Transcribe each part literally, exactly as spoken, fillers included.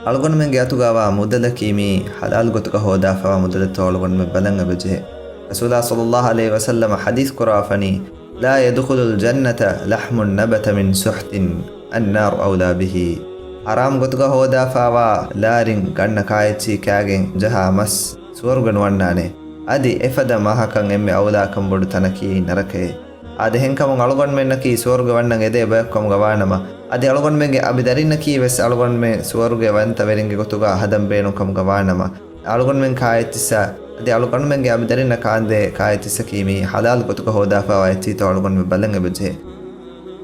އަޅުގަނޑުމެންގެ އަތުގަވާ މުދަލަކީ މީ ޙަލާލު ގޮތުގަ ހޯދާފަވާ މުދަލެއްތޯ އަޅުގަނޑުމެން ބަލަން އެބަޖެހޭ. ރަސޫލާ ޞައްލައްލާހު ޢަލައިހި ވަސައްލަމަ ޙަދީޘް ކުރާފަނީ، لا يدخل الجنة لحم نبت من سحت، النار أولى به. ޙަރާމް ގޮތުގަ ހޯދާފާވާ ލާރިން ގަންނަ ކާއެއްޗި ކާގެން ޖަހާ މަސް ސުވަރުގެ ނުވަންނާނެ. އަދި އެފަދަ މާހަކަށް އެންމެ އައުލާކަން ބޮޑު ތަނަކީ ނަރަކައޭ. އާދެ، އެހެންކަމުން އަޅުގަނޑުމެންނަކީ ސުވަރުގެ ވަންނަން އެދޭ ބަޔަކުކަމުގަ ވާނަމަ، އަދި އަޅުގަނޑުމެންގެ އަބިދަރިންނަކީ ވެސް އަޅުގަނޑުމެން ސުވަރުގެ ވަންތަވެރިންގެ ގޮތުގަ ހަދަން ބޭނުން ކަމުގަ ވާނަމަ، އަޅުގަނޑުމެން ކާއެއްޗިއްސަ، އަދި އަޅުގަނޑުމެންގެ އަބިދަރިންނަށް ކާންދޭ ކާއެއްޗިއްސަކީ މީ ޙަލާލު ގޮތުގަ ހޯދާފާވާ އެއްޗިތޯ އަޅުގަނޑުމެން ބަލަން އެބަޖެހޭ.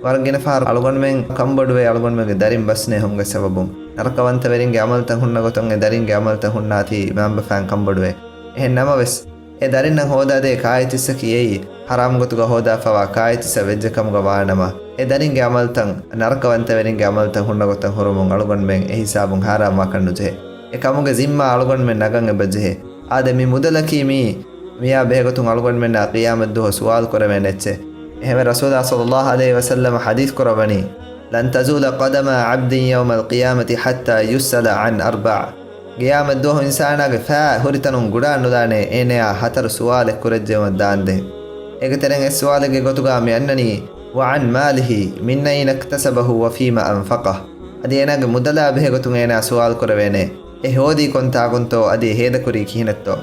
ވަރަށް ގިނަ ފަހަރު އަޅުގަނޑުމެން ކަންބޮޑުވޭ، އަޅުގަނޑުމެންގެ ދަރިން ބަސްނޭ ހުންގަސް ސަބަބުން. ނަރަކަވަންތަވެރިންގެ ޢަމަލުތައް ހުންނަ ގޮތުން އެ ދަރިންގެ ޢަމަލުތައް ހުންނާތީ މައިންބަފައިން ކަންބޮޑުވޭ. އެހެން ނަމަވެސް، އެ ދަރިންނަށް ހޯދާދޭ ކާއެއްޗިއްސަކީ އެއީ، ޙަރާމް ގޮތުގަ ހޯދާފަވާ ކާއެއްޗިއްސަށް ވެއްޖެ ކަމުގަ ވާނަމަ، އެ ދަރިންގެ ޢަމަލުތައް ނަރަކަވަންތަވެރިންގެ ޢަމަލުތައް ހުންނަ ގޮތަށް ހުރުމުން އަޅުގަނޑުމެން އެ ހިސާބުން ޙަރާމްވާކަށް ނުޖެހޭ. އެ ކަމުގެ ޒިންމާ އަޅުގަނޑުމެން ނަގަން އެބަޖެހޭ. އާދެ، މި މުދަލަކީ މީ، މިއާ ބެހޭގޮތުން އަޅުގަނޑުމެންނާ ޤިޔާމަތްދުވަހު ސުވާލު ކުރެވޭނެ އެއްޗެއް. އެހެންވެ، ރަސޫލާ ޞައްލައްލާހު ޢަލައިހި ވަސައްލަމަ ޙަދީޘް ކުރައްވަނީ، لن تزول قدما عبد يوم القيامة حتى يسأل عن أربع. ޤިޔާމަތްދުވަހު އިންސާނާގެ ފައި ހުރިތަނުން ގުޑާނުލާނެ އޭނަޔާ ހަތަރު ސުވާލެއް ކުރައްޖެއުމަށް ދާންދެން. އޭގެ ތެރެއިން އެއް ސުވާލެއްގެ ގޮތުގަ މި އަންނަނީ، وعن ماله من أين اكتسبه وفيما أنفقه. އަދި އޭނާގެ މުދަލާ ބެހޭގޮތުން އޭނާ ސުވާލު ކުރެވޭނެ، އެ ހޯދީ ކޮންތާކުންތޯ އަދި އެ ހޭދަކުރީ ކިހިނެއްތޯ؟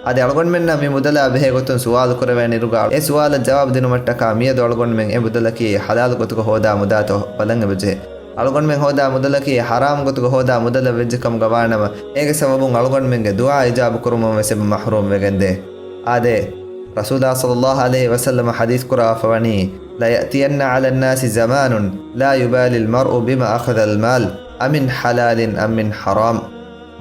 އަދި އަޅުގަނޑުމެންނަށް މި މުދަލާ ބެހޭގޮތުން ސުވާލު ކުރެވޭނެ އިރުގަ، އެ ސުވާލަށް ޖަވާބު ދިނުމަށްޓަކާ މިއަދު އަޅުގަނޑުމެން އެ މުދަލަކީ ޙަލާލު ގޮތުގަ ހޯދާ މުދާތޯ ބަލަން އެބަޖެހޭ. އަޅުގަނޑުމެން ހޯދާ މުދަލަކީ ޙަރާމް ގޮތުގަ ހޯދާ މުދަލެއް ވެއްޖެ ކަމުގަ ވާނަމަ، އޭގެ ސަބަބުން އަޅުގަނޑުމެންގެ ދުޢާ އިޖާބު ކުރުމުން ވެސް އެބަ މަޙްރޫމް ވެގެންދޭ. އާދެ، ރަސޫލާ ޞައްލައްލާހު ޢަލައިހި ވަސައްލަމަ ޙަދީޘް ކުރާފަވަނީ، ليأتين على الناس زمان لا يبالي المرء بما أخذ المال أمن حلال أم من حرام.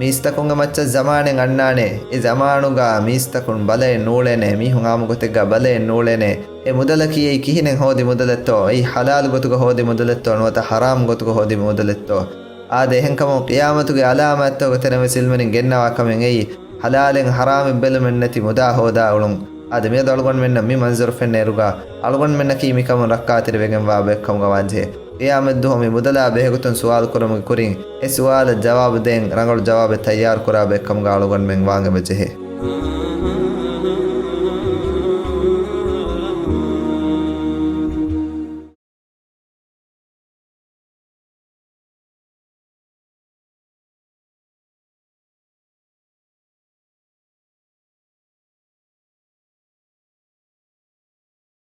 މީސްތަކުންގެ މައްޗަށް ޒަމާނެއް އަންނާނެ. އެ ޒަމާނުގަ މީސްތަކުން ބަލައެއް ނޫޅޭނެ، މީހުން އާއްމު ގޮތެއްގަ ބަލައެއް ނޫޅޭނެ. އެ މުދަލަކީ އެއީ ކިހިނެއް ހޯދި މުދަލެއްތޯ؟ އެއީ ޙަލާލު ގޮތުގަ ހޯދި މުދަލެއްތޯ ނުވަތަ ޙަރާމް ގޮތުގަ ހޯދި މުދަލެއްތޯ؟ އާދެ، އެހެންކަމުން ޤިޔާމަތުގެ ޢަލާމާތްތަކުގެ ތެރެއިން ވެސް ޢިލްމުވެރިން ގެންނަވާ ކަމެއް އެއީ، ޙަލާލެއް ޙަރާމެއް ބެލުމެއް ނެތި މުދާ ހޯދާ އުޅުން. އާދެ، މިއަދު އަޅުގަނޑުމެންނަށް މި މަންޒަރު ފެންނަ އިރުގަ، އަޅުގަނޑުމެންނަކީ މިކަމުން ރައްކާތެރިވެގެންވާ ބަޔަކު ކަމުގަ ވާންޖެހޭ. ޤިޔާމަތްދުވަހު މި މުދަލާ ބެހޭގޮތުން ސުވާލު ކުރުމުގެ ކުރިން، އެ ސުވާލަށް ޖަވާބު ދޭން ރަނގަޅު ޖަވާބެއް ތައްޔާރު ކުރާ ބަޔަކު ކަމުގަ އަޅުގަނޑުމެން ވާން އެބަޖެހޭ.